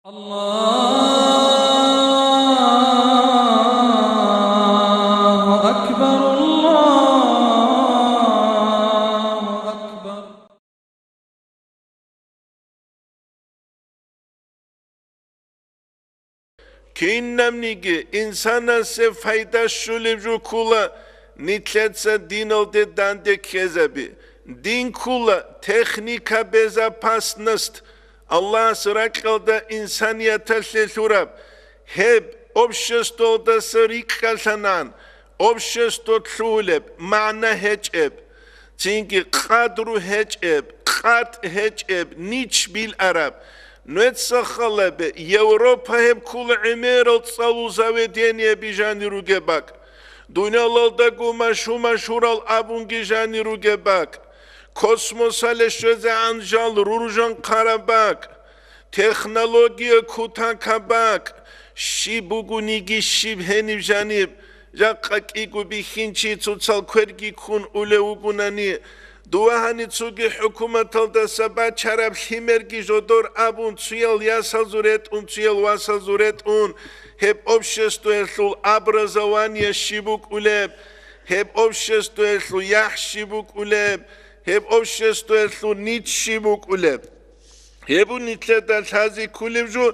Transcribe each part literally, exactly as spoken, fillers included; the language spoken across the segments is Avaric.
الله أكبر، الله أكبر. Кинабниги инсанасе пайда щолеб жо ккола нилъеца диналде данде ккезаби. Дин ккола техника безопасность, Аллагьас ракьалда инсанияталъе лъураб. Гьеб обществоялдаса рикӀкӀалъанан, общество лъугьулеб, магӀна гьечӀеб, цинги къадру гьечӀеб, къатӀ гьечӀеб, нич билараб. Нуеца халабе, Европа гьеб ккола гӀемерал цӀалул заведениеби жанир ругеб бакӀ. Дуниялалдаго машу-машурал абунги жанир ругеб бакӀ. Космосалъе щвезегӀан жал руржан хъараб бакӀ. Технология кутакаб бакӀ. Щиб бугониги, щиб гьениб жаниб, жакъа кӀиго бихьинчи цоцал кверги ккун улев вугунани, дова гьани цоги хӀукуматалдаса бачараб лъимерги жодор абун, цуял ясазул ретӀун, цуял васазул ретӀун, гьеб обществоялъул образование щиб букӀулеб, гьеб обществоялъул яхӀ щиб букӀулеб, гьеб обществоялъул нич щиб букӀулеб. Гьеб нилъеда лъазе кколеб жо,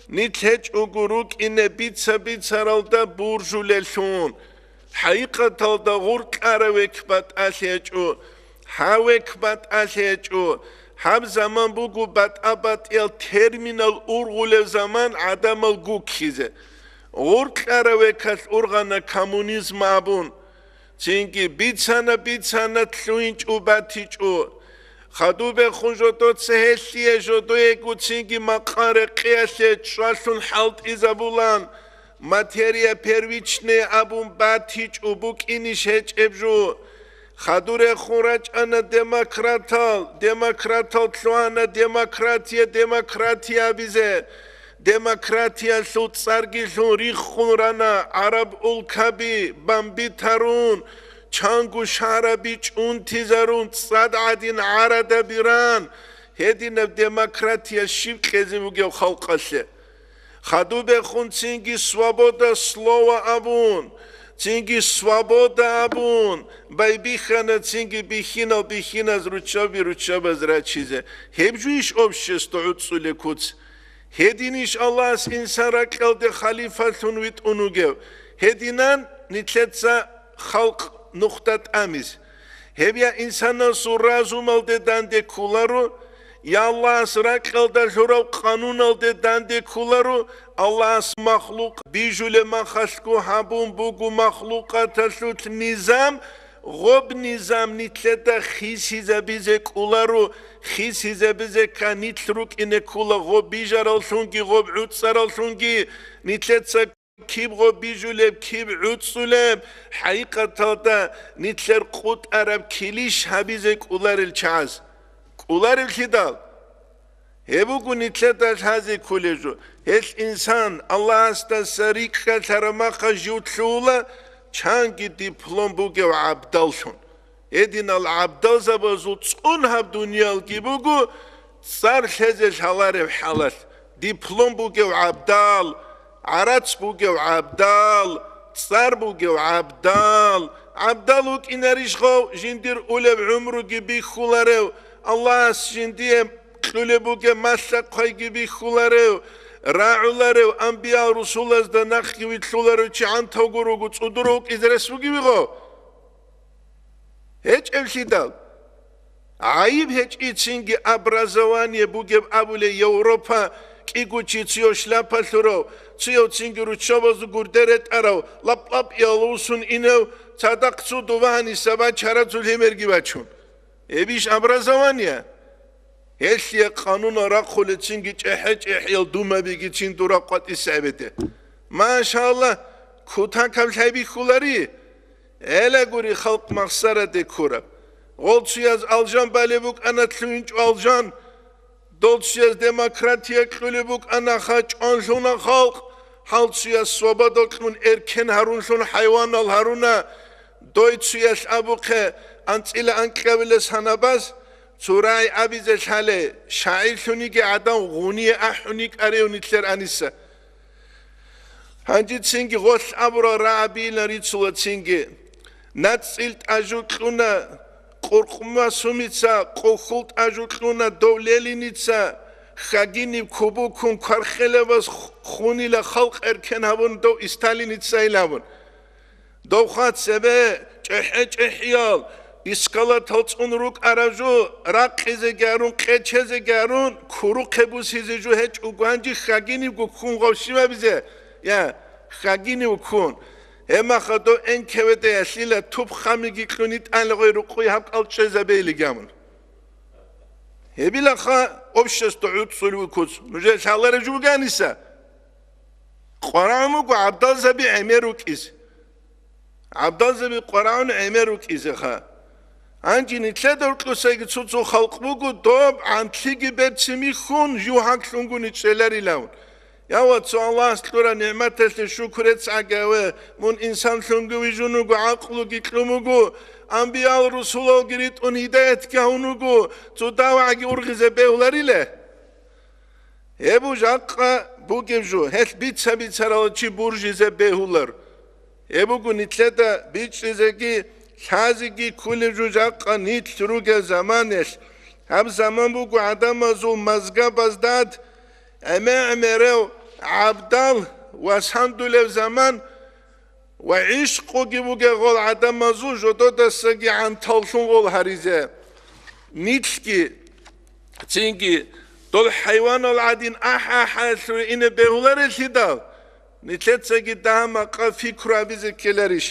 нилъ гьечӀого рукӀине бица-бицаралда буржулеллъун. ХӀакъикъаталда гъур кьарав век батӀалъи гьечӀо, гьав век батӀалъи гьечӀо, гьаб заман буго батӀа-батӀиял терминал ургъулев заман гӀадамал гуккизе. Гъур кьарав векалъ ургъана коммунизм абун. Цинги бицана-бицана лъугьинчӀо-батичӀо. Хадубехун жодоца гьелъие жодоего цинги макъа рекъеялъе чӀвалъун хӀалтӀизабулан, материя первичная абун батичӀо букӀинищ гьечӀеб жо. Хадурехун рачӀана демократал, демократал лъугьана демократия, демократия абизе. Демократиялъул цӀарги лъун риххун рана гӀараб улкаби бомбитарун, чанго шагьараби чӀунтизарун, цӀад гӀадин гӀарадаби ран, гьединаб демократия щиб кьезе бугеб халкъалъе? Хадубехун цинги свобода слова абун, цинги свобода абун, байбихьана цинги бихьинал бихьиназ руччаби руччабаз рачизе. Гьеб жуйищ общество гӀуцӀулеб куц? Гьединищ Аллагьас инсан ракьалде халифалъун витӀун вугев? Гьединан нилъеца халкъ нухда тӀамиз. Гьеб я инсанасул разумалде данде кколаро, я Аллагьас ракьалда лъурав къануналде данде кколаро, Аллагьас махлукъ бижулеб махалъго гьабун буго махлукъаталъулъ низам, гъоб низам нилъеда хисизабизе кӀоларо, хисизабизе ккани нилъ рукӀине ккола гъоб бижараллъунги гъоб гӀуцӀараллъунги, нилъеца киб гъоб бижулеб, киб гӀуцӀулеб, хӀакъикъаталда нилъер къутӀараб килищ гьабизе кӀоларел чагӀаз. КӀоларевлъидал? Гьеб буго нилъеда лъазе кколеб жо. Гьелъ инсан Аллагьасдаса рикӀкӀалъараб махъа жив лъугьула чанги диплом бугев гӀабдаллъун. Гьединал гӀабдалзабазул цӀун гьаб дуниялги буго цӀар лъезе лъалареб хӀалалъ. Диплом бугев гӀабдал, гӀарац бугев гӀабдал, цӀар бугев гӀабдал. ГӀабдал вукӀинарищ гъов, жиндир улеб гӀумруги бихьуларев, Аллагьас жиндие кьулеб бугеб малъа-хъвайги бихьуларев, рагӀуларев, анбиял-русулазда нахъги вилълъуларев чи гӀантавго руго, цӀудурав вукӀизе рес бугевигъо? ГьечӀеблъидал, гӀайиб гьечӀицинги образование бугеб абулей Европа, кӀиго чи цуяв шляпа лъурав, цуяв цинги руччабазул гурде ретӀарав, лап-лап ялусун инев, цадахъ цо дова гьаниса бачарацул гьемерги бачун. Эбищ образование? Гьелъие къанунал рахъулецинги чӀехӀе-чӀехӀиял думабигицин дура къватӀиса гӀебеде. Машалла, кутакаб лъай бихьулари? Гьелагури халкъ махсараде ккураб. Гъолцуяз алжан балеб букӀана лъугьинчӀо алжан, долцуяз демократия кьулеб букӀана ха чӀванлъуна халкъ, гьалцуяз свобода кьун эркен гьарунлъун хӀайванал гьаруна, дойцуялъ абухъе анцӀила анкьабилес гьанабаз, Цо рагӀи абизе лъале, шагӀирлъуниги гӀадан гъуниде ахӀун йикӀарев нилъер гьаниса. Гьанжецинги гъолъ абурал рагӀабилан рицулацинги. НацӀцӀил тӀажу кьуна Къуркъума сумица, къухьул тӀажу кьуна дов лелиница, хьагиниб кубуккун квархилабаз хунила халкъ эркен гьабун дов Сталиница илабун. Довха цебе чӀехӀе-чӀехӀиял, искалатал цӀун рукӀараб жо, ракъизеги гьарун, къечезеги гьарун, курухъе бусизе жо гьечӀого гьанже хьагинивго ккун гъов щибабизе? Я, хьагинив ккун. Гьебмаха дов Н К В Д-ялъила туб хамиги кьуни тӀалгъой рукъуй гьаб кӀал чӀезабейилигамун. Гьебилаха общество гӀуцӀцӀулев куц, нужер лъалареб жо буганиса? КъварагӀун буго гӀабдалзаби гӀемер рукӀизе. ГӀабдалзаби къварагӀун гӀемер рукӀизеха. Гьанже нилъеда рукьусайги цо-цо халкъ буго, доб гӀантлъиги берцин михьун, жугьаглъунгуни чӀеларилавун. Я, вацо, Аллагьас кьураб нигӀматалъе шукру гьецӀагаве, мун инсанлъунги вижун вуго, гӀакълуги кьун вуго, анбиял-русулалги ритӀун гьидаятги гьавун вуго, цо давгӀаги ургъизе бегьулариле? Гьеб жакъа бугеб жо, гьелъ бица-бицарал чи буржизе бегьулар. Гьеб буго нилъеда бичӀчӀизеги лъазеги кколеб жо жакъа нилъ ругел заманалъ. Гьаб заман буго гӀадамазул мазгабазда гӀемер-гӀемерав гӀабдал ва сандулев заман, ва гӀишкъуги бугеб гъол гӀадамазул жододасаги гӀанталлъун гъол гьаризе. Нилъги, цинги, дол хӀайванал гӀадин ахӀа-ахӀалъур ине бегьуларелъидал, нилъецаги дагьа-макъа пикру гьабизе ккеларищ?